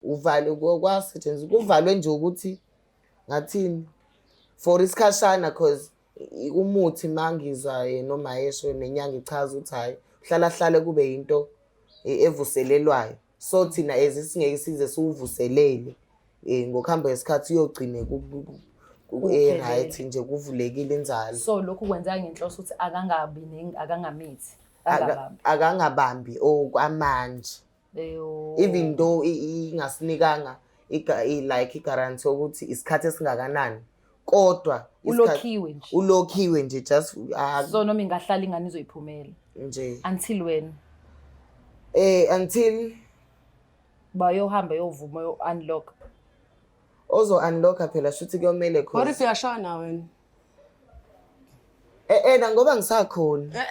Uvale kwasetshenziswa kuvalwe nje ukuthi ngathini for isikhashana cause umuthi mangizwa yena umayesho nenyanga ichaza ukuthi hhayi hlala hlale kube yinto evuselelwayo. So thina as singeke size siwuvuselele ngokuhamba kwesikhathi uyogcine right nje kuvulekile inzalo. So lokhu kwenzeka ngenhloso ukuthi akangabi akangamithi, akangabambi. Akangabambi okwamanje. Even though ingasinikanga like i-guarantee yokuthi isikhathi esingakanani kodwa ulokhiwe nje. Ulokhiwe nje just so noma ingahlala ingane izoyiphumela nje until when? Until bayohamba yovuma yo unlock. Ozo unlocka phela shuthi kuyomele khona. What if uyashona wena? Na ngoba ngisakhona.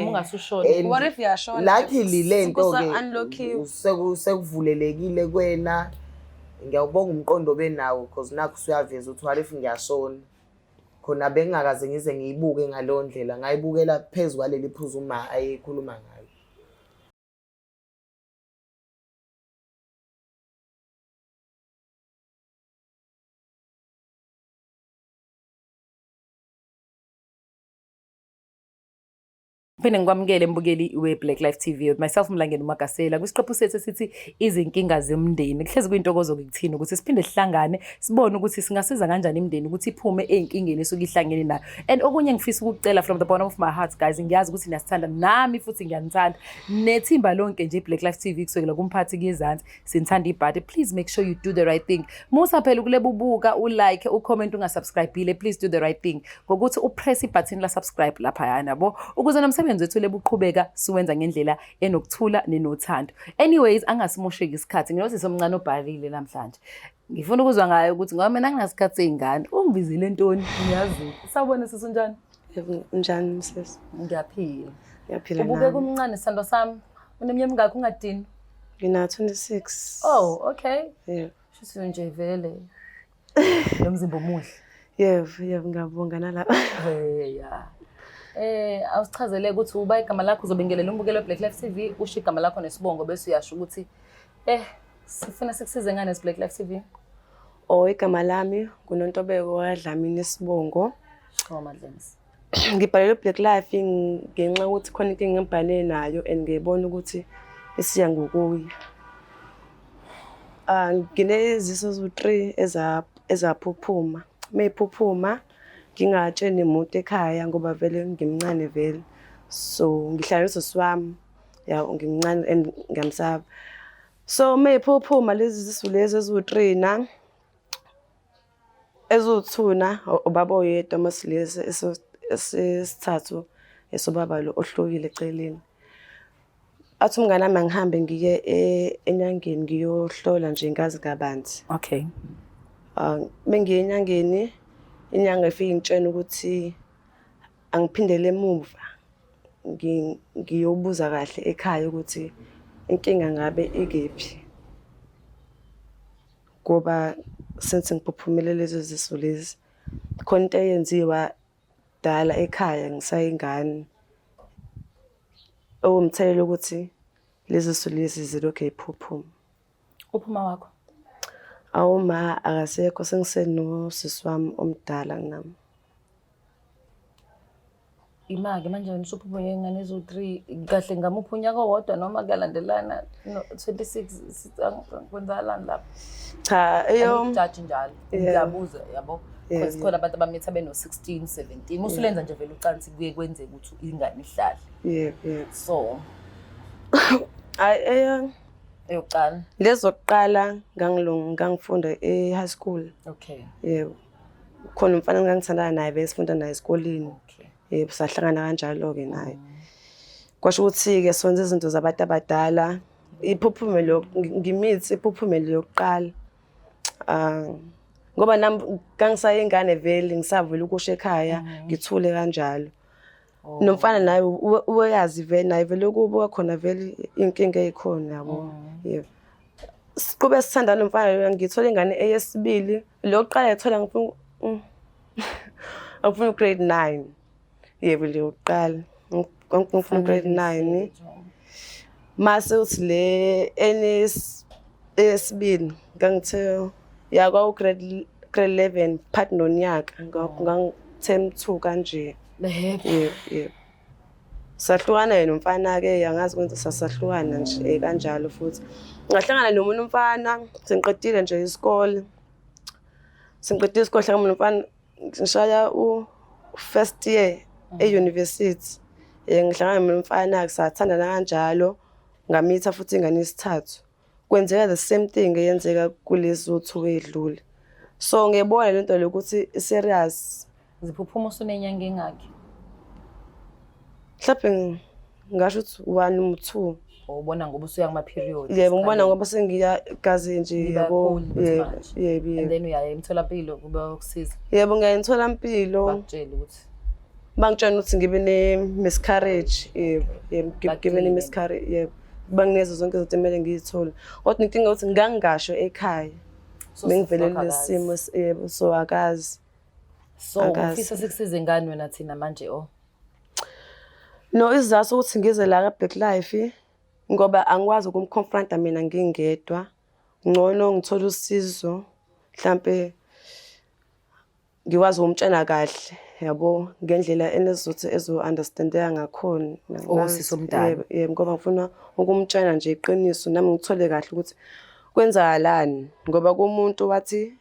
Ungasushona. What if uyashona? Luckily lento ke sekuvulelekile kwena. Ngiyawubonga umqondo benawo because nakho usuyaveza ukuthi what if ngiyashona. Khona bengingakaze ngize ngiyibuke ngaleyo ndlela, ngayibukela phezu kwaleli phuzu uma ayekhuluma ngalo. Phinde ngikwamukele mbukeli we-Black Life TV with myself Mlangeni Magasela kwisiqephu sethu esithi izinkinga zemndeni. Kuhlezi kuyintokozo kuthina ukuthi siphinde sihlangane sibone ukuthi singasiza kanjani imindeni ukuthi iphume ey'nkingeni esuke ihlangene nayo. And okunye ngifisa ukukucela from the bottom of my heart guys, ngiyazi ukuthi niyasithanda nami futhi ngiyanithanda. Nethimba lonke nje Black Life TV kusukela kumphathi kuyezansi sinithanda ibhadi. Please make sure you do the right thing. Musa phela ukulebubuka, ulike, ucomment ungasubscribile. Please do the right thing. Ngokuthi upress ibutton la subscribe lapha yana yabo ukuze nomsebenzi wethu lebuqhubeka siwenza ngendlela enokuthula nenothando. Anyways, angasimosheki isikhathi. Nginosisi omncane obhalile namhlanje. Ngifuna ukuzwa ngayo ukuthi ngoba mina nginasikhathi sey'ngane ungibizile ntoni ngiyazi. Sawubona sisi, unjani? Unjani sis? Ngiyaphila. Ngiyaphila. Ubukeka umncane sithando sami. Uneminyaka emingakhi ungadini? Ngina 26. Oh, okay. Yeah. Shuthi nje vele nomzimba omuhle. Yebo, yebo ngiyabonga nalapha. Yeah. Awusichazele ukuthi uba igama lakho uzobingelela umbukelo weBlack Life TV, usho igama lakho nesibongo bese uyasho ukuthi sifuna sikusize ngane Black Life TV. Oh, igama lami nguNontobeko kaDlamini isibongo. Sho Madlens. Ngibhalele Black Life ngenxa yokuthi khona inkinga engibhale nayo and ngiyibona ukuthi isiya ngokuya. Nginezisu eziwu-3 ezaphuphuma. Meyiphuphuma ngingatsheni muntu ekhaya ngoba vele ngimncane vele. So ngihlala nosisi wami, ya ngimncane and ngiyamsaba. So meyiphuphuma lezi zisu lezi eziwu-3 na eziwu-2 na ubaba oyedwa mase lesi esesithathu esobaba lo ohlukile eceleni. Athi umngane wami angihambe ngiye enyangeni ngiyohlola nje ngazi kabanzi. Okay. Mengiye enyangeni, inyanga ifike ingitshena ukuthi angiphindele emuva ngiyobuza kahle ekhaya ukuthi inkinga ngabe ikephi. Ngoba since ngiphuphumile lezo zisu lezi, khona into eyenziwa dala ekhaya ngisayingane ewumthelela ukuthi lezi zisu lezi zilokhu ziphuphuma. Uphuma wakho? Awuma akasekho, sengisenosisi wami omdala kunami. Imake manje wena usuphuma ngengane eziwu-3 kahle ngamuphi unyaka owodwa noma kuyalandelana no 26 kwenzakalani lapho? Cha, eyo jaji njalo ngiyabuza yabo because khona abantu abamitha beno-16 17 usulenza nje vele ucansi kuye kwenzeka ukuthi ingane ihlale. Yebo, yebo. So hayi eyo eyokuqala lezokuqala ngangifunda e-high school. Okay. Yebo. Khona umfana engangithandana naye besifunda naye esikoleni. Okay. Yebo, sahlangana kanjalo-ke naye. Kwasho ukuthi-ke sonze izinto zabantu abadala. Iphuphume lo ngimithi iphuphume lokuqala. Ngoba nami ngangisayingane vele ngisavela ukusho ekhaya ngithule kanjalo. Nomfana naye uyazi vele naye vele ukubuka khona vele inkinga eyikhona yabo. Yebo. Siqhube sithandana nomfana lo ngithola ingane eyesibili. Lokuqala ngithola ngifuna ngifuna grade 9. Yebo leyokuqala. Ngifuna grade 9. Mase uthi le eyesibili Ngangithe ya kwaku grade 11 phakathi nonyaka, ngangi-term 2 kanje. Yebo. Yebo, yebo. Sahlukana yena umfana-ke, angazi kwenza sasahlukana nje kanjalo futhi. Ngahlangana nomunye umfana, sengiqedile nje isikole. Sengiqedile isikole hlangana nomfana, ngishaya u-first year e-university. Ngihlangana nomunye umfana-ke sathandana kanjalo, ngamitha futhi ingane yesithathu. Kwenzeka the same thing eyenzeka kulezi 2 ey'dlule. So ngiyayibona le nto le ukuthi i-serious. Ziphuphuma usunenyanga engakhi? Mhlawumbe ngingasho ukuthi 1 noma 2. Ubona ngoba usuya kuma-period. Yebo, ngibona ngoba sengiya igazi nje, Liba yabo. cold ukuthi Yebo, manje. yebo, And yebo. then uyaya emtholampilo kube ukusiza. Yebo, ngiyaya emtholampilo. Bakutshele ukuthi Bangitshela ukuthi ngibe ne-miscarriage, yebo, yebo, ngibe Bakugcine. ne-miscarriage, yebo. Banginikeza zonke izinto ekumele ngiy'thole. Kodwa inkinga ukuthi ngangingasho ekhaya. So Bengivelele sisi wakho lesi simo, akazi. yebo, so akazi. So Akazi. ufisa sikusize ngani wena thina manje o? No, isizathu sokuthi ngize la ka-Black Life ngoba angikwazi ukumconfronta mina ngingedwa. Ngcono ngithole usizo, mhlampe ngikwazi ukumtshela kahle, yabo, ngendlela enezothi ezo-understandeka ngakhona. Oh, sisi omdala. Yebo, yebo, ngoba ngifuna ukumtshela nje iqiniso nami ngithole kahle ukuthi kwenzakalani, ngoba kumuntu wathi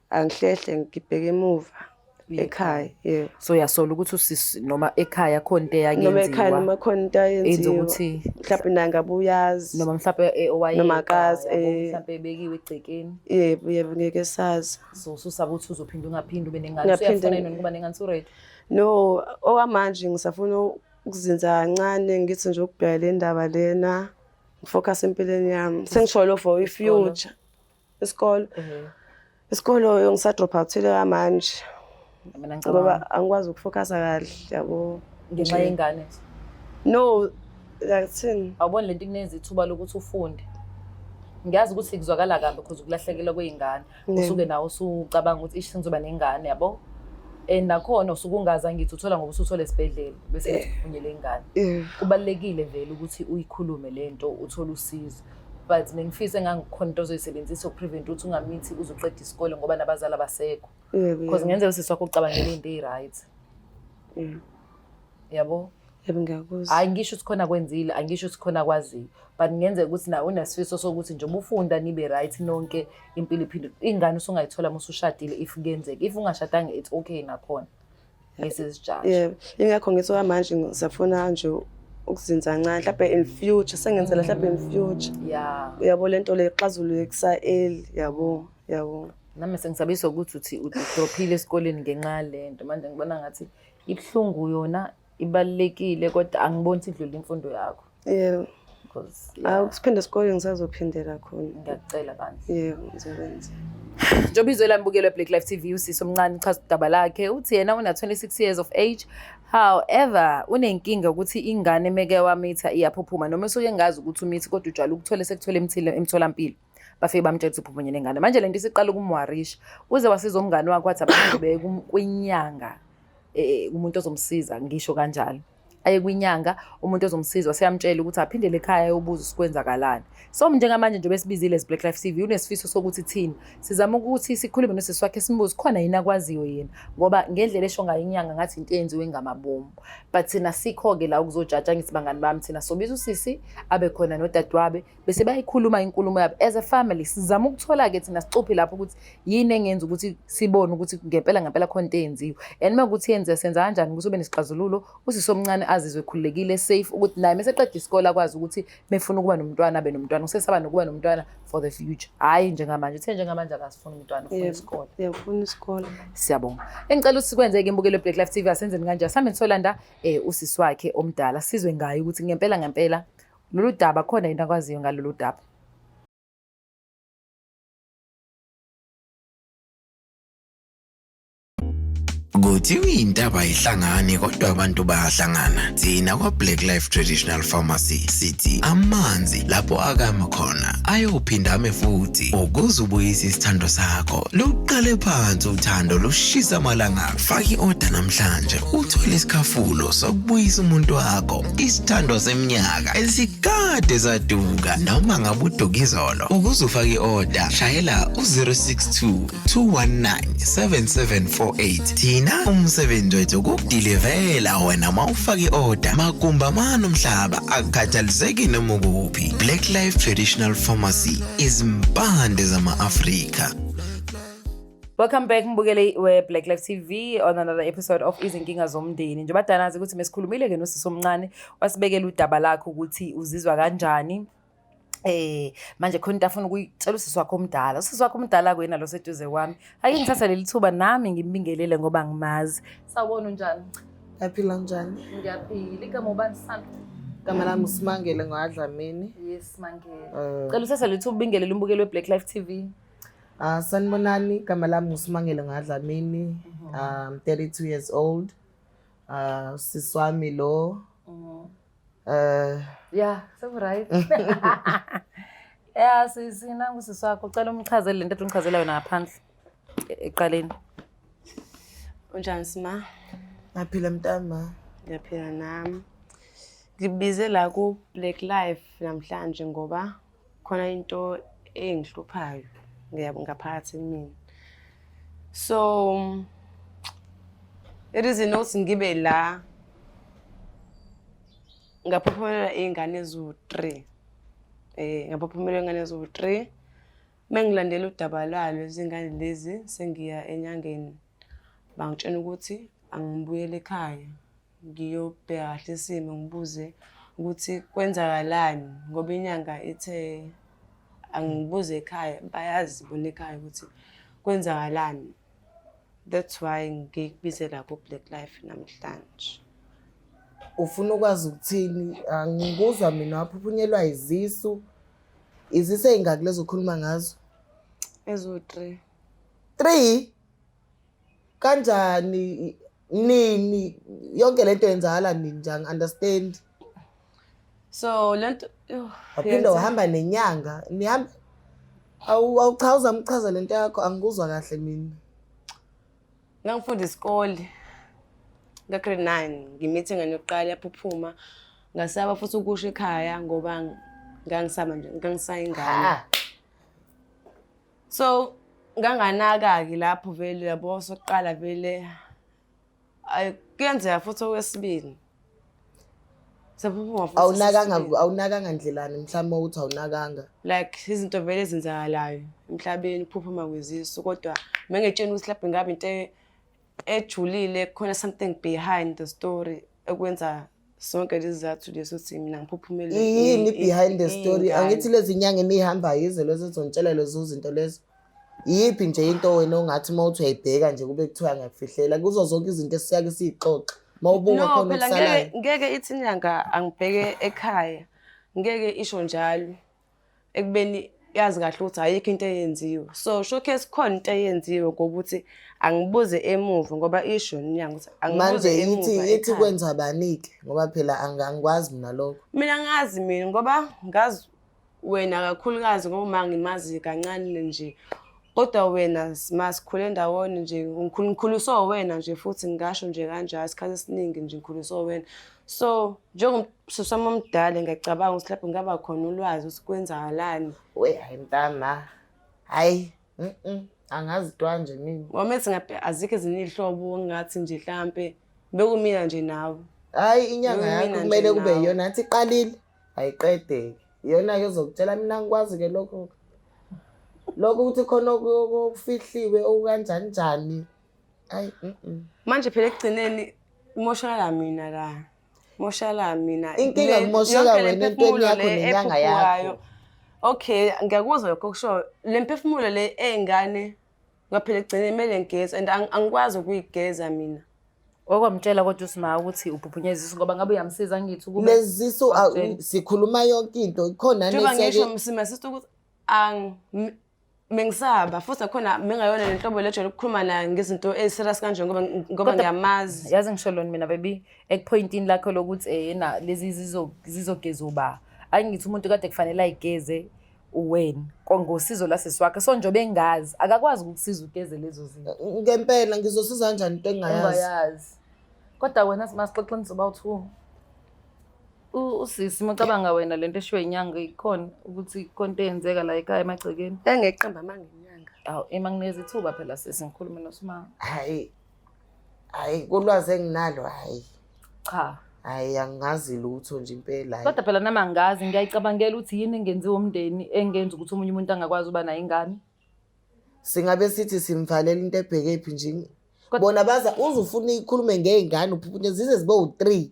angihlehle ngibheke emuva ekhaya, yebo. So uyasola ukuthi usisi noma ekhaya khona into Noma ekhaya eyakenziwa. noma khona into Enza ayenziwa. ukuthi mhlawumbe naye ngabe uyazi. Noma mhlawumbe owayeka, Noma akazi, yabo, mhlawumbe ebekiwe egcekeni. Yebo, yebo, ngeke sazi. So ususaba ukuthi uzophinde ungaphinde ube nengane. Ngingaphinde Usuyafuna yini ukuba nengane usuready? No, okwamanje ngisafuna ukuzinza kancane, ngithi nje ukubheka le ndaba lena, ngifocus empilweni yami. Sengisholo for i-future. Isikolo. Isikolo ngisadrop out-ile kamanje. Mina ngicabanga Ngoba angikwazi ukufocusa kahle, yabo. Ngenxa yengane. No, akuthini. Awuboni lento ikunikeza ithuba lokuthi ufunde. Ngiyazi ukuthi kuzwakala kabi because ukulahlekelwa kwey'ngane. Usuke nawe usucabanga ukuthi ish sengizoba nengane, yabo. And nakhona usuke ungazi angithi uthola ngoba usuthole esibhedlela bese kuthi kuphunyele ingane. Kubalulekile vele ukuthi uyikhulume lento, uthole usizo. But bengifisa engangikhona into ozoyisebenzisa ukuprevent ukuthi ungamithi uzoqeda isikole ngoba nabazali abasekho. Because ngenzeka usisi wakho ucabangela into eyi-right. Yabo? Yebo, ngiyakuzwa. Hayi, ngisho ukuthi khona kwenzile, angisho ukuthi khona kwaziyo. But ngenzeka ukuthi nawe unesifiso sokuthi njengoba ufunda nibe right nonke, impilo iphinde. Ingane usungayithola uma usushadile if kuyenzeka. If ungashadanga it's okay nakhona. Ngesizijudge. Yebo, ingakho ngithi okwamanje ngisafuna nje ukuzinza kancane, mhlawumbe in future, sengenzela mhlawumbe in future. Uyabo le nto le ixazulule kusa-early, yabo, yabo. Nami sengisabiswa ukuthi uthi udrophile esikoleni ngenxa yale nto. Manje ngibona ngathi ibuhlungu yona, ibalulekile, kodwa angiboni ukuthi idlule imfundo yakho. Yebo. Because, Hawu, yeah. ukuphinde esikoleni ngisazophindela khona. Ngiyakucela bandla. Yebo, ngizokwenza. Njengoba izwe lami bukelwe Black Life TV, usisi omncane uchaza udaba lakhe, uthi yena una 26 years of age. However, unenkinga ukuthi ingane meke wamitha iyaphuphuma, noma esuke engazi ukuthi umithi kodwa ujwayele ukuthole sekuthole emtholampilo. Bafike bamtshela ukuthi uphuphunywe nengane. Manje lento isiqala ukumwarisha. Uze wasiza umngane wakhe wathi abahambe beye kwinyanga, umuntu ozomsiza, ngisho kanjalo. Aye kwinyanga, umuntu ozomsiza waseyamtshela ukuthi aphindele ekhaya ayobuza ukuthi kwenzakalani. So njengamanje nje besibizile as Black Life TV, unesifiso sokuthi thina sizama ukuthi sikhulume nosisi wakhe simbuze khona yini akwaziyo yena, ngoba ngendlela esho ngayo inyanga ngathi into eyenziwe ngamabomu. But thina sikho-ke la ukuzojaja, ngithi bangani bami, thina sobiza usisi abe khona nodadewabo bese bayikhuluma inkulumo yabo as a family. Sizama ukuthola-ke thina sicuphe lapho ukuthi yini engenza ukuthi sibone ukuthi ngempela ngempela khona into eyenziwe, and uma kuthi yenziwe senza kanjani ukuthi ube nesixazululo, usisi omncane azizwe ekhululekile, safe, ukuthi naye meseqeda isikole akwazi ukuthi mefuna ukuba nomntwana abe nomntwana, usesaba nokuba nomntwana for the future. Hhayi njengamanje, uthe njengamanje akasifuni umntwana, ufuna isikole. Yebo, ufuna isikole. Siyabonga. Engicela ukuthi sikwenzeke imbukelo Black Life TV, asenzeni kanjani? Sihambe solanda usisi wakhe omdala, sizwe ngaye ukuthi ngempela ngempela lolu daba khona into akwaziyo ngalolu daba. Kuthiwa iy'ntaba ayihlangani kodwa abantu bayahlangana. Thina kwa-Black Life Traditional Pharmacy sithi amanzi lapho akama khona ayophinda ame futhi ukuze ubuyise isithando sakho. Luqale phansi uthando lushisa amalanga. Faka i-oda namhlanje uthole isikhafulo sokubuyisa umuntu wakho isithando seminyaka esikade saduka noma ngabe uduka izolo. Ukuze ufake i-oda shayela u-062 219-7748. Thina umsebenzi wethu ukukudilivela wena uma ufaka i-oda magumba mani umhlaba akukhathaliseki noma ukuphi. Black Life Traditional Pharmacy, izimpande zama-Afrika. Welcome back mbukeli we-Black Life TV on another episode of Izinkinga Zomndeni. Njengoba danazi ukuthi mesikhulumile ke nosisi omncane wasibekela udaba lakhe ukuthi uzizwa kanjani. Manje khona into afuna ukuyitshela usisi wakho omdala. Usisi wakho omdala kuyena lo seduze kwami. Ake ngithatha leli thuba nami ngimbingelele ngoba ngimazi. Sawubona, unjani? Yaphila, njani? Ngiyaphila. Igama ubani, sami? Igama lami uSimangele ngwadlamini. Yes, Mangele. Cela uthatha leli thuba ubingelele umbukeli we-Black Life TV. Ah, sanibonani, igama lami uSimangele ngwadlamini. I'm 32 years old. Sisi wami lo. Yeah, seku-right. Yeah, sisi, nangu sisi wakho. Cela umchazele lento ethi ungichazela yona ngaphandle ekuqaleni. Unjani, Sima? Ngaphila, mntama. Ngiyaphila nami. Ngibize la ku-Black Life namhlanje ngoba khona into engihluphayo ngaphakathi kumina. So i-reason ukuthi ngibe la, ngaphuphumelwa iy'ngane eziwu-3. Ngaphuphumelwa iy'ngane eziwu-3. Mengilandela udaba lwalo izingane lezi, sengiya enyangeni, bangitshela ukuthi angibuyele ekhaya ngiyobheka kahle isimo, ngibuze ukuthi kwenzakalani, ngoba inyanga ithe angibuze ekhaya, bayazi bona ekhaya ukuthi kwenzakalani. That's why ngikubize la ku-Black Life namhlanje. Ufuna ukwazi ukuthini? Angikuzwa mina, waphuphunyelwa izisu. Izisu ey'ngaki lezo okhuluma ngazo? Eziwu-3. 3? Kanjani? Nini? Yonke lento yenzakala nini nje, angi-understand. So lento Waphinde wahamba nenyanga. Nihamba awu awuchaza, uzame ukuchaza lento yakho, angikuzwa kahle mina. Ngangifunda isikole ka-grade 9, ngimithe ingane yokuqala, yaphuphuma. Ngasaba futhi ukusho ekhaya ngoba ngangisaba nje, ngangisayingane. Ha. So nganganaka-ke lapho vele, yabo, sokuqala vele ayi kuyenzeka futhi okwesibili sephuphuma futhi Awunakanga? sesibili. Awunakanga ndlelani mhlawumbe ukuthi awunakanga? Like izinto vele ezenzakalayo emhlabeni, ukuphuphuma kwezisu, kodwa mengetsheni ukuthi mhlawumbe ngabe into ejulile khona, something behind the story ekwenza sonke lezi zizathu lezi ukuthi mina ngiphuphumele Yini behind the story? iy'ngane. Angithi lezi nyanga eniyihambayo yizo lezo ezontshela lezo zinto lezo. Yiphi nje into wena ongathi uma uthi uyayibheka nje kube kuthiwa ngiyakufihlela kuzo zonke izinto esiyake siyixoxe, uma ubuka No, khona phela okusalayo? ngeke ithi inyanga angibheke ekhaya, ngeke isho njalo ekubeni yazi kahle ukuthi ayikho into eyenziwe. So showcase khona into eyenziwe ngokuthi angibuze emuva, ngoba isho inyanga ukuthi angibuze Manje ithi emuva ithi ekhaya. kwenza bani-ke? Ngoba phela angikwazi mina lokho. Mina ngazi mina, ngoba ngazi wena kakhulukazi, ngoba uma ngimazi kancane nje, kodwa wena masikhule ndawonye nje, ngikhuliswe wena nje futhi, ngingasho nje kanjalo, isikhathi esiningi nje ngikhuliswe wena. So njengomsisi wami omdala, ngiyacabanga ukuthi lapho ngaba khona ulwazi ukuthi kwenzakalani. We hayi mntama, hayi, angazi twa nje mina. Ngoba methi azikho ezinye iy'hlobo engingathi nje hlampe bekumina nje nawe. Hhayi, inyanga Bekumina yakho nje kumele kube nawe. yiyona athi iqalile ayiqedeke, iyona-ke ezokutshela. Mina angikwazi-ke lokho, lokho ukuthi khona okufihliwe okukanjani njani, hayi. Manje phela ekugcineni kumoshakala mina la, moshakala mina. Inkinga kumosheka Yonke le wena entweni mphefumulo yakho le nenyanga ephuphukayo. yakho. Okay, ngiyakuzwa lokho okushoyo. Le mphefumulo le ey'ngane, ngoba phela ekugcineni kumele ngigeze and angikwazi ukuyigeza mina. Okwamtshela kodwa uSima ukuthi uphuphunyezwa isisu, ngoba ngabe uyamsiza ngithi ukube Lezisu Wamtshela. Sikhuluma yonke into ikhona. Njengoba Nesiyake ngisho msima sister ukuthi Mengisaba futhi nakhona mengayona nenhlobo lejwayele ukukhuluma naye ngezinto ezi-serious kanje ngoba Kodwa- ngiyamazi. Yazi ngisho lona mina baby, ekupointini lakho lokuthi yena lezi zizogeza uba. Angithi umuntu kade kufanele ayigeze uwena ngosizo lasisi wakhe, so njengoba engazi akakwazi ukukusiza ugeze lezo zinto. Ngempela ngizosiza kanjani into engingayazi? Ungayazi. Kodwa wena masixoxeni soba u-two. Usisi macabanga wena lento eshiwe inyanga ikhona ukuthi khona into eyenzeka la ekhaya emagcekeni. Engeqamba amanga inyanga. Awu, ima nginikeza ithuba phela sisi ngikhulume noSima. Hayi, hayi, kulwazi enginalo, hayi. Cha. Hayi, angazi lutho nje impela, hayi. Kodwa phela nami angazi, ngiyayicabangela ukuthi yini engenziwa umndeni engenza ukuthi omunye umuntu angakwazi uba nayo ingane. Singabe sithi simvalela into ebheke phi nje. Kodwa- Bona baza uze ufuna ikhulume ngey'ngane uphuphe zize zibe u-3.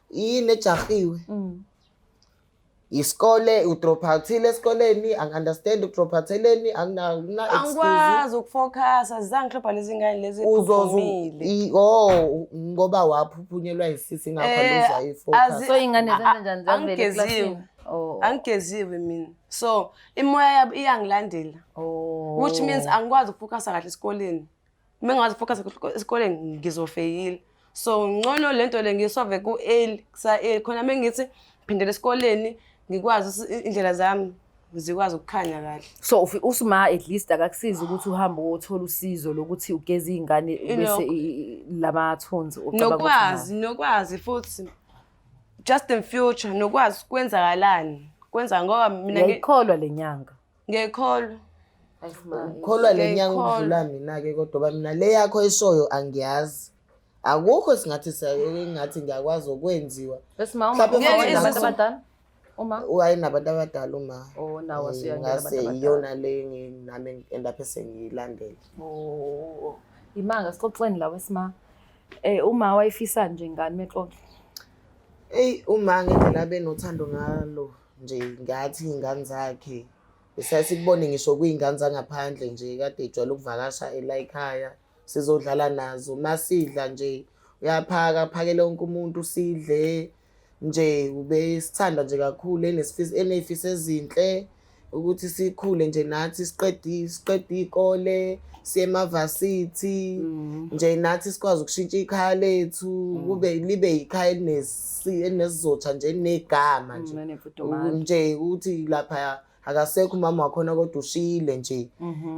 Yini ejahiwe? Isikole udrop outile esikoleni, angi-understand udrop outeleni, angina excuse. Angikwazi ukufocusa, zizangihlupha lezi ngane lezi Uzoze ephuphumile. Oh, ngoba waphuphunyelwa yisisi ngakho luzwa ifocus. So iy'ngane zenza njani? Ziyavela Angigeziwe. eklasini? Oh. Angigeziwe mina. So imoya yabo iyangilandela. Oh. Which means angikwazi ukufocusa kahle esikoleni. Uma ngingakwazi ukufocusa kahle esikoleni ngizofeyila. So ngcono lento le ngiyisolve ku-early, kusa-early khona uma ngithi ngiphindele esikoleni ngikwazi ukuthi indlela zami zikwazi ukukhanya kahle. So usima at least akakusizi ukuthi uhambe uyothola usizo lokuthi ugeze iy'ngane bese Ilokho. lamathunzi ucabanga ukuthi Nokwazi, nokwazi futhi just in future nokwazi kwenzakalani. Kwenza ngoba mina Uyayikholwa le nyanga? Ngiyayikholwa. Kholwa le nyanga Ngiyayikholwa. ukudlula mina-ke, kodwa ba mina le yakho eshoyo angiyazi. Akukho singathi ngathi ngiyakwazi okwenziwa. Bese ma uma Mhlawumbe uma futhi wayenabantu naso- abadala? Uma? Wayenabantu abadala uma. Oh, nawe wasuyangena abantu Ngase abadala. iyona le nami endaphe sengiyilandela. Oh. Imanga sixoxeni la wesima. Uma wayefisa nje ngani mexoxo? Eyi, uma ngendlela benothando ngalo nje ngathi iy'ngane zakhe. Sasikubone ngisho kuy'ngane zangaphandle nje kade ejwayele ukuvakasha ela ekhaya sizodlala nazo. Masidla nje uyaphaka, aphakele wonke umuntu sidle nje, ubesithanda nje kakhulu, eney'fiso ezinhle ukuthi sikhule nje nathi siqede iy'kole, siye emavasithi nje nathi sikwazi ukushintsha ikhaya lethu, kube libe ikhaya elinesizotha nje, elinegama nje. Enemfudumalo. Nje ukuthi lapha akasekho umama wakhona kodwa ushiyile nje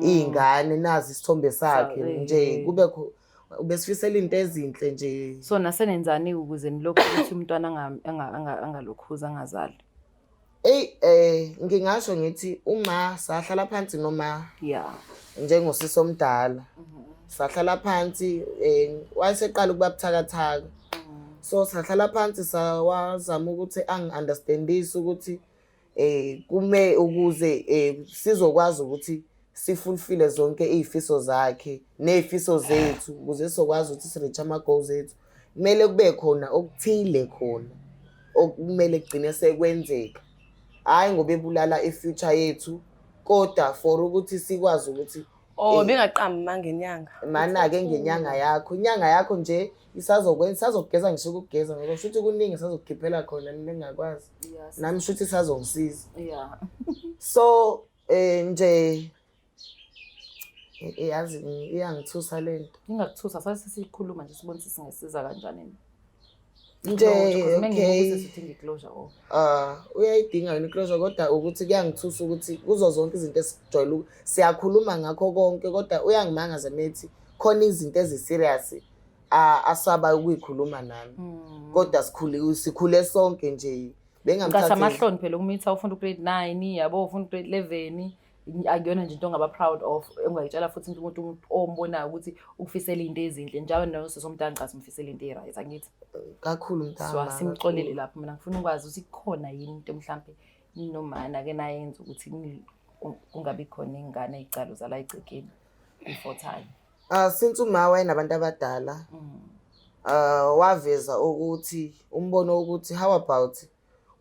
iy'ngane, nazi isithombe sakhe nje, kube ubesifisela into ezinhle nje. So nasenenzani ukuze nilokhu ukuthi umntwana angalokhuza angazali? Eyi, ngingasho ngithi uma sahlala phansi noma njengosisi omdala, sahlala phansi, wayeseqala ukuba buthakathaka. So sahlala phansi sawazama ukuthi angi-understandise ukuthi kume ukuze sizokwazi ukuthi sifulfile zonke iy'fiso zakhe ney'fiso zethu, ukuze sizokwazi ukuthi si-reach ama-goals ethu. Kumele kube khona okuthile khona okumele kugcine sekwenzeka. Hhayi ngoba ebulala i-future yethu, kodwa for ukuthi sikwazi ukuthi Oh, bengaqambi manga inyanga. Mana-ke ngenyanga yakho. Inyanga yakho nje isazokwenza, isazokugeza ngisho ukugeza ngoba shuthi kuningi isazokukhiphela khona mina engingakwazi. Nami shuthi isazongisiza. So nje yazi iyangithusa lento. Ingakuthusa, sase sikhuluma nje sibone ukuthi singasiza kanjani. Nje, Closure, 'cause okay. mengibuka ukuthi closure, oh. Uyayidinga yona i-closure, kodwa ukuthi kuyangithusa ukuthi kuzo zonke izinto esijwayele siyakhuluma ngakho konke, kodwa uyangimangaza methi khona izinto ezi-serious asaba ukuyikhuluma nami. Kodwa sikhule sonke nje. Bengamthathi Ngathi amahloni phela ukumitha ufunda u-grade 9, yabo, ufunda u-grade 11, akuyona nje into ongaba proud of, ongayitshela futhi umuntu ombonayo ukuthi ukufisela into ezinhle. Njalo nosisi omdala ngicathi umfisela into e-right, angithi? Kakhulu mntana. So asimxolele lapho. Mina ngifuna ukwazi ukuthi kukhona yini into mhlampe nomana ke nayenza ukuthi kungabi khona ingane eyicalo zala egcekeni before time. Since uma wayenabantu abadala, waveza ukuthi umbono wokuthi how about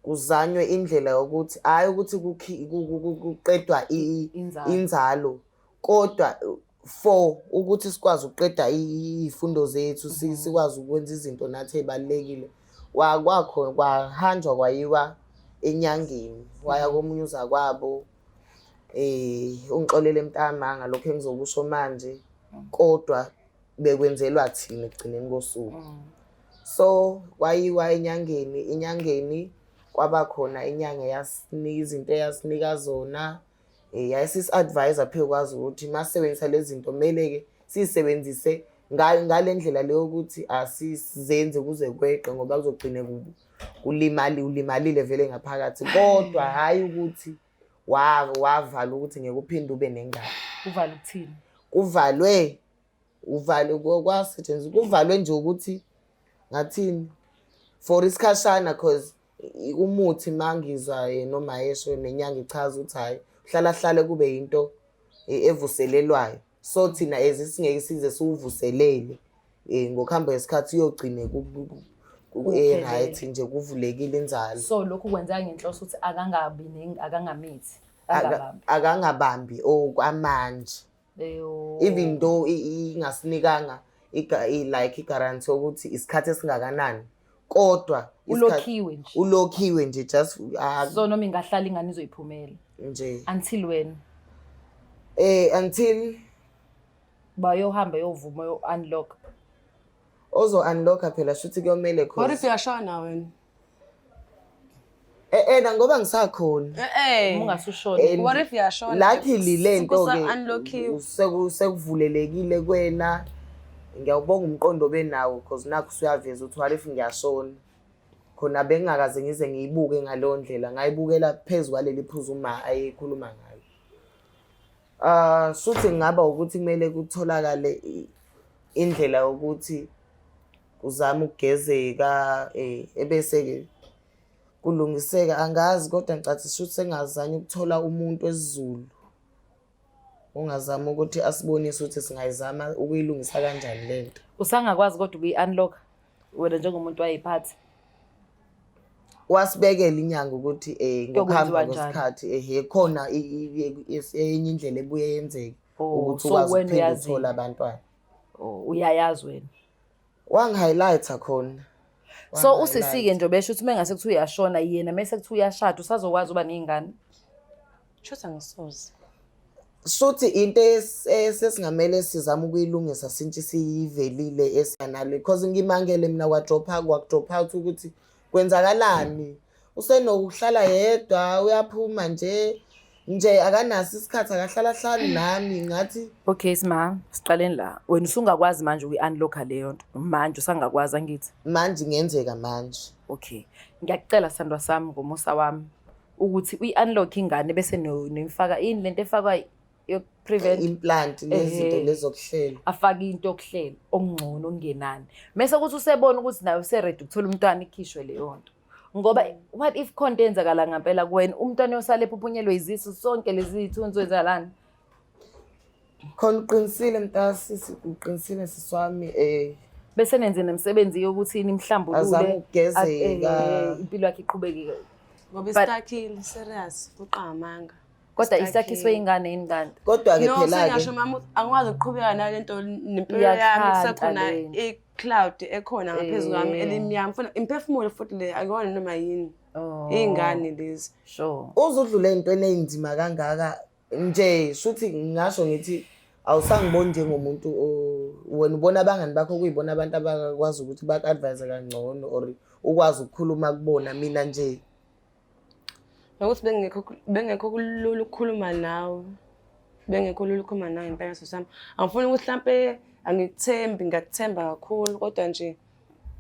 kuzanywe indlela yokuthi hhayi ukuthi kuqedwa Inzalo. inzalo, kodwa for ukuthi sikwazi ukuqeda iy'fundo zethu, sikwazi ukwenza izinto nathi ey'balulekile. Kwahanjwa kwayiwa enyangeni, waya komunye uzakwabo. Ungixolele mntamanga lokho engizokusho manje, kodwa bekwenzelwa thina ekugcineni kosuku. So kwayiwa enyangeni, inyangeni kwaba khona inyanga eyasinika izinto eyasinika zona. Yayisisi-advise phezu ukuthi masisebenzisa lezi zinto kumele-ke siyisebenzise ngale ndlela leyo ukuthi asizenze kuze kweqe ngoba kuzogcine kulimali ulimalile vele ngaphakathi, kodwa hhayi ukuthi wavala ukuthi ngeke uphinde ube nengane. Uvala ukuthini? Kuvalwe uvalwe kwasetshenziswa kuvalwe nje ukuthi ngathini for isikhashana, cause umuthi mangizwa noma esho nenyanga ichaza ukuthi hhayi hlala hlale kube yinto evuselelwayo, so thina as singeke size siwuvuselele ngokuhamba kwesikhathi uyogcine right nje kuvulekile inzalo. So lokhu kwenzeka ngenhloso ukuthi akangabi akangamithi, akangabambi, akangabambi okwamanje. Even though ingasinikanga like i-guarantee ukuthi isikhathi esingakanani, kodwa ulokhiwe nje, ulokhiwe nje just so noma ingahlala ingane izoyiphumela nje until when until bayohamba yovuma yo unlock ozo unlocka phela shuthi kuyomele khona. What if uyashona wena? Na ngoba ngisakhona. Ungasushona. What if uyashona? Luckily lento ke sekuvulelekile kwena. Ngiyawubonga umqondo benawo because nakho usuyaveza ukuthi what if ngiyashona. Khona bengingakaze ngize ngiyibuke ngaleyo ndlela, ngayibukela phezu kwaleli phuzu uma ayekhuluma ngalo. Shuthi ngaba ukuthi kumele kutholakale indlela yokuthi uzame ukugezeka ebese-ke kulungiseka. Angazi kodwa ngicathi shuthi sengazanya ukuthola umuntu wesiZulu ongazama ukuthi asibonise ukuthi singayizama ukuyilungisa kanjani lento. Usangakwazi kodwa ukuyi-unlock wena njengomuntu wayiphatha? Wasibekela inyanga ukuthi ngokuhamba kwesikhathi khona enye indlela ebuye yenzeke ukuthi ukwazi ukuphinde uthole abantwana. Uyayazi wena? Wangi-highlight-a khona. So usisi-ke nje besho ukuthi mengase kuthiwa uyashona yena mese kuthiwa uyashada usazokwazi uba ney'ngane? Shuthi angisoze. Shuthi into esesingamele sizame ukuyilungisa since siyivelile esanalo, because ngimangele mina kwa-drop out ukuthi kwenzakalani. Usenokuhlala yedwa uyaphuma nje nje akanaso isikhathi akahlala hlali nami ngathi. Okay sima siqaleni la. Wena usungakwazi manje ukuyi-unlocka leyo nto manje usangakwazi angithi? Manje ingenzeka manje. Okay, ngiyakucela sandwa sami ngomusa wami ukuthi uyi-unlock ingane bese noyifaka ini lento efakwa yoku-prevent implant lezinto lezokuhlela, afake into yokuhlela okungcono okungenani, mese ukuthi usebona ukuthi naye useready ukuthola umntwana ikhishwe leyo nto. Ngoba what if khona eyenzakala ngempela kuwena umntwana uyosala ephuphunyelwe izisu sonke lezi zithunzi wenzakalani? Khona uqinisile mntasisi, uqinisile sisi wami. Bese nenze nemisebenzi yokuthi nimhlambulule, azame ukugezeka, impilo yakhe iqhubeke. Ngoba isitakhile serious uqhamanga. Kodwa isakhiswe ingane yini kanti? Kodwa ke phela ke sengasho mama angikwazi ukuqhubeka nalento nempilo yami kusekhona i-cloud ekhona ngaphezulu kwami elimnyama. Mfuna imphefumulo futhi le akuyona noma yini. Ingane lezi. Sure. Uzudlule entweni eyinzima kangaka nje shuthi ngingasho ngithi awusangiboni njengomuntu wena ubona abangani bakho kuyibona abantu abakwazi ukuthi baku-advise kangcono or ukwazi ukukhuluma kubona. Mina nje nokuthi bengekho kulula ukukhuluma nawe, bengekho lula ukukhuluma nawe impela sosami. Angifuni ukuthi mhlampe angikuthembi, ngiyakuthemba kakhulu kodwa nje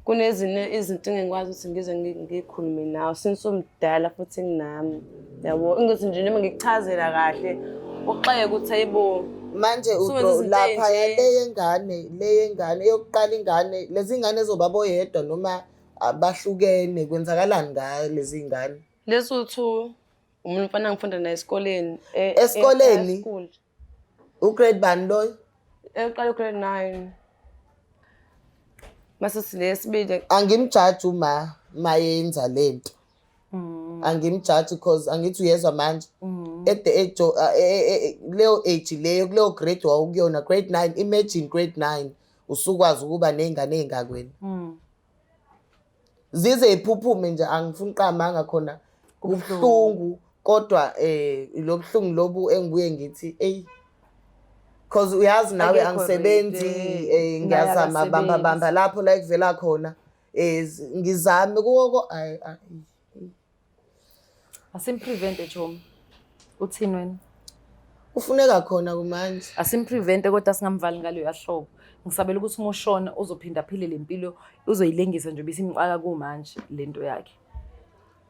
kunezinye izinto engikwazi ukuthi ngize ngikhulume nawe since umdala futhi nginami. Yabo, ingothi nje noma ngikuchazela kahle uxeke ukuthi ayibo manje lapha le yengane eyokuqala ingane lezi ingane ezobaba oyedwa noma abahlukene kwenzakalani ngayo lezi ingane? Lesotho umuntu mfana ngifunda naye esikoleni. Esikoleni? Ugrade bani loyo? Eqala ugrade 9. Mase silesibili. Angimjaji uma mayenza lento. Angimjaji because angithi uyezwa manje. At the age leyo age leyo kuleyo grade wawukuyona grade 9, imagine grade 9 usukwazi ukuba nezingane ezingakwena. Zize iphuphume nje angifuni qamanga khona kubuhlungu. Kodwa lobuhlungu lobu engibuye ngithi ey, cause uyazi nawe Akekho angisebenzi, ready. Naye ngiyazama bamba akasebenzi. bamba lapho la ekuvela khona, ngizame kuwo ay ay. Asimprevente, chomi. Uthini wena? Kufuneka khona kumanje. Asimprevente, kodwa singamvali ngaleyo hlobo. Ngisabela ukuthi uma ushona uzophinda aphile le mpilo, uzoyilengisa nje bisimxaka kumanje lento yakhe.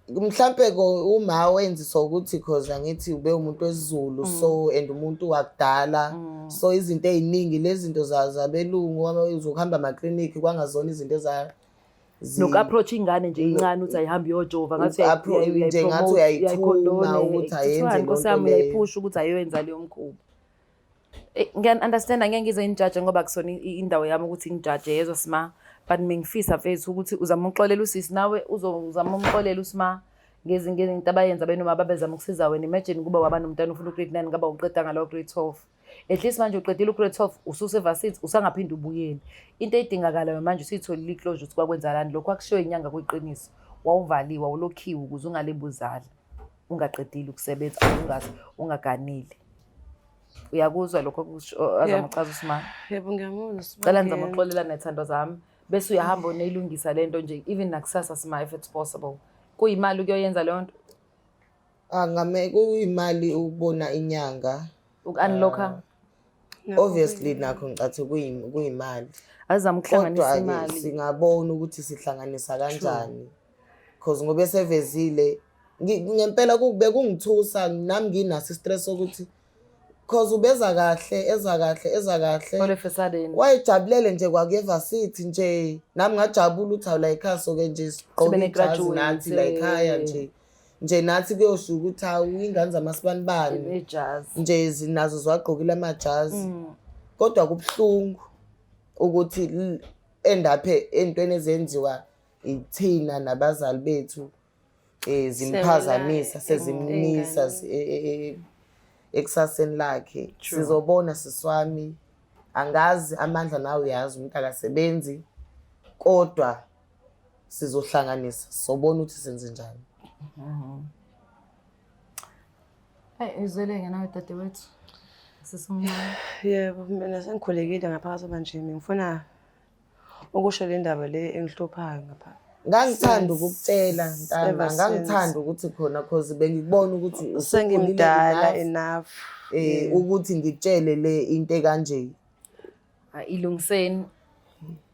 Mhlampe ko uma wenziswa ukuthi, cause angithi ube umuntu wesiZulu, so and umuntu wakudala, so izinto ey'ningi lezi zinto zabelungu uzokuhamba amaklinikhi kwangazona izinto Noku-approach ingane nje incane uthi ayihambe iyojova, ngathi Nje ngathi uyayithuma ukuthi ayenze nkosi lonto yami, leyo. Uyayiphusha ukuthi ayoyenza leyo mkhuba. Ngiya-understand, angeke ngize ngijaje ngoba kusona indawo yami ukuthi ngijaje, yezwa Sima, but mengifisa mfethu ukuthi uzama ukuxolela usisi, nawe uzama umxolela uSima ngezinto abayenza benoma babezama ukusiza wena. Imagine kuba waba nomntwana ufuna u-grade 9, ngaba uqeda ngalowo grade 12. At least manje uqedile u-grade 12, ususe-varsity, usangaphinde ubuyele. Into edingakalayo manje usuyitholile i-closure ukuthi kwakwenzakalani. Lokhu akushiwo inyanga kuyiqiniso, wawuvaliwe, wawulokhiwe ukuze ungalebi uzala ungaqedile ukusebenza, ungazi ungaganile. Uyakuzwa lokho azama ukuchaza uSima? Yebo, ngiyamuzwa. Cela nizama ukuxolelana, nethando zami, bese uyahamba uneyilungisa lento nje, even nakusasa Sima, if it's possible. Kuyimali ukuyoyenza leyo nto? Angame kuyimali ukubona inyanga. Uku-unlocka. Obviously nakho ngicathi kuyimali. Azama ukuhlanganisa Kodwa-ke imali. singabona ukuthi sihlanganisa kanjani, cause ngoba esevezile ngempela bekungithusa nami, nginaso i-stress sokuthi cause ubeza kahle, eza kahle, eza kahle. All of a sudden. Wayejabulele nje kwakuye-varsity nje, nami ngajabula ukuthi awu, la ekhaya soke nje sigqoke Sibe ijazi ne-graduate, nathi la ekhaya nje nathi kuyosho ukuthi hawu, ingane zamasibanibani Nejazi. nje nazo ziwagqokile amajazi. Kodwa kubuhlungu ukuthi endaphe entweni ezenziwa ithina nabazali bethu, zimphazamisa, sezimnisa ekusaseni lakhe. Sizobona siswami, angazi amandla, nawe uyazi umuntu akasebenzi, kodwa sizohlanganisa, sobona ukuthi senze njani. Hayi, uzweleke nawe dadewethu. Sisumncane. Yebo, mina sengikhulekile ngaphakathi manje, ngifuna ukusho le ndaba le engihluphayo ngapha. Ngangithanda ukukutshela ntama, Ever ngangithanda ukuthi khona cause bengikubona ukuthi usukhulile Sengimdala enough, enough. Ukuthi ngikutshele le into ekanje. Hayi, ilungiseni.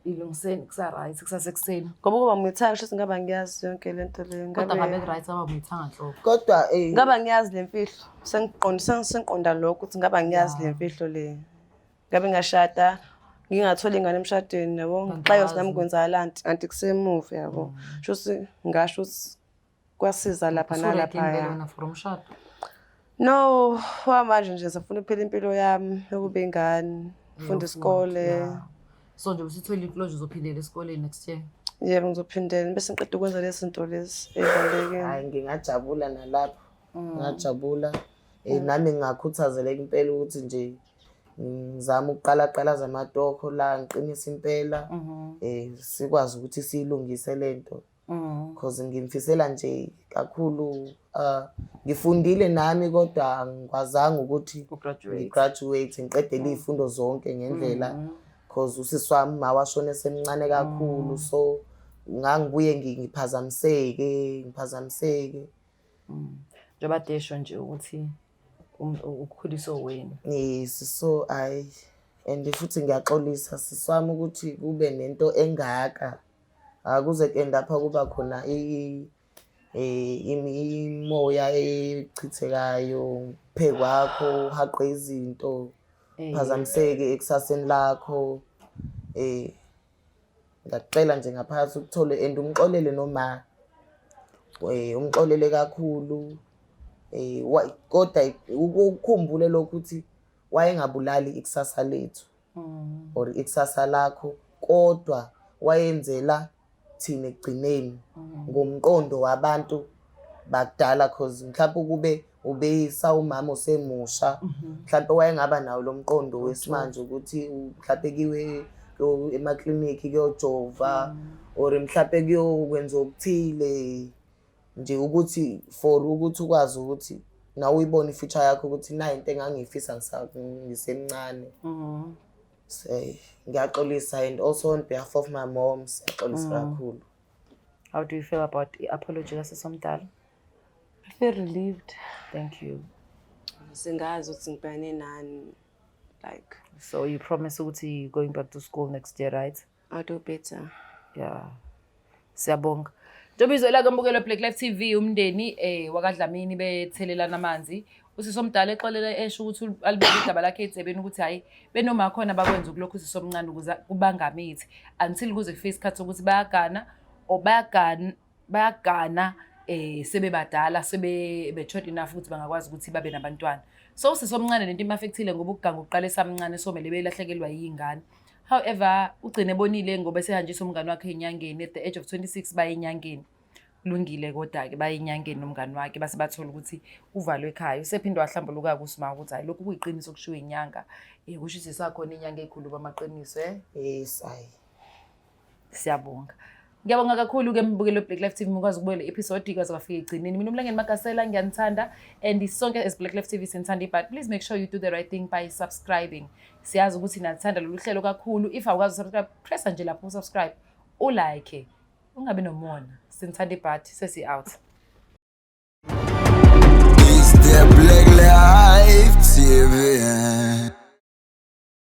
Ilungiseni kusa-right, kusasekuseni. Ngoba kuba ngithanga sho ngaba ngiyazi yonke lento le. Kodwa ngabe ku-right aba muyithanga nhlobo. Kodwa Ngaba ngiyazi le mfihlo. Sengiqonda, sengiqonda lokho ukuthi ngaba ngiyazi le mfihlo le. Ngabe ngashada ngingathola ingane emshadweni, yabo. Ngixayo nami kwenzakalani anti kusemuva, yabo. Shuthi ngasho ukuthi kwasiza lapha Usu-ready vele nalaphaya. wena for umshado? No, manje nje safuna ukuphila impilo yami yokuba ingane, funda isikole. Yeah. So nje usitholile i-closure, uzophindela esikoleni next year. Yebo, ngizophindela bese ngiqeda ukwenza lezi zinto lezi ey'balulekile. Hayi, ngingajabula nalapho, ngingajabula, nami ngingakhuthazeleka impela ukuthi nje ngizame ukuqala qala zamatokho la, ngiqinise impela, sikwazi ukuthi siyilungise lento, cause ngimfisela nje kakhulu. Ngifundile nami kodwa angikwazanga ukuthi U-graduate. ngi-graduate, ngiqedele iy'fundo zonke ngendlela, cause usisi wami ma washona esemncane kakhulu, so ngangibuye ngiphazamiseke, ngiphazamiseke. Njengoba desho nje ukuthi ukukhuliswa wena. Yes, so ayi, and futhi ngiyaxolisa sisi wami ukuthi kube nento engaka, akuze end up kuba khona imoya echithekayo phe kwakho, uhaqwe izinto, phazamiseke ekusaseni lakho. Ngiyacela nje ngaphakathi ukuthole and umxolele noma umxolele kakhulu, kodwa ukukhumbule lokhu ukuthi wayengabulali ikusasa lethu or ikusasa lakho, kodwa wayenzela thina ekugcineni ngomqondo wabantu bakudala, cause mhlawumbe ukube ubeyisa umama osemusha, mhlawumbe wayengaba nawo lo mqondo wesimanje ukuthi mhlawumbe kiwe emaklinikhi kuyojova or mhlawumbe kuyokwenza okuthile. Nje ukuthi for ukuthi ukwazi ukuthi nawe uyibone i-future yakho ukuthi nayi into engangiyifisa ngisemncane. Say ngiyaxolisa, and also on behalf of my mom, siyaxolisa kakhulu. How do you feel about i-apology kasesomdala? I feel relieved. Thank you. Singazi ukuthi ngibhekane nani, like. So you promise ukuthi you're going back to school next year, right? I'll do better. Yeah, siyabonga. Njengoba izwela kwembukelo Black Life TV, umndeni wakaDlamini bethelelana amanzi. Usisi omdala exolela, esho ukuthi alibeke idaba lakhe edzebeni ukuthi hhayi, benoma khona bakwenza ukulokhu usisi omncane ukuze kubangamithi until kuze kufike isikhathi sokuthi bayagana or bayagana sebebadala, sebe matured enough ukuthi bangakwazi ukuthi babe nabantwana. So usisi omncane lento im-affectile ngoba ukuganga uqala esamncane, so kumele belahlekelwa yiy'ngane. However, ugcine ebonile ngoba esehanjiswa umngane wakhe ey'nyangeni at the age of 26. Baye enyangeni, kulungile, kodwa-ke baye enyangeni nomngane wakhe, base bathola ukuthi uvalwe ekhaya. Usephinde wahlambuluka-ke usima ukuthi hhayi, lokhu kuyiqiniso okushiwo inyanga. Kusho ukuthi isakhona inyanga ey'khuluma amaqiniso. Yes, ayi. Siyabonga, ngiyabonga kakhulu-ke mbukelo Black Life TV, mukwazi ukubukela i-episode kwaze kwafika ekugcineni. Mina uMlangeni Magasela, ngiyanithanda and sonke as Black Life TV sinithanda, but please make sure you do the right thing by subscribing. Siyazi ukuthi niyathanda lolu hlelo kakhulu. If awukwazi usubscribe, pressa nje lapho usubscribe, ulike, ungabi nomona. Sinithanda ibhathi, sesi-out. It's the Black Life TV.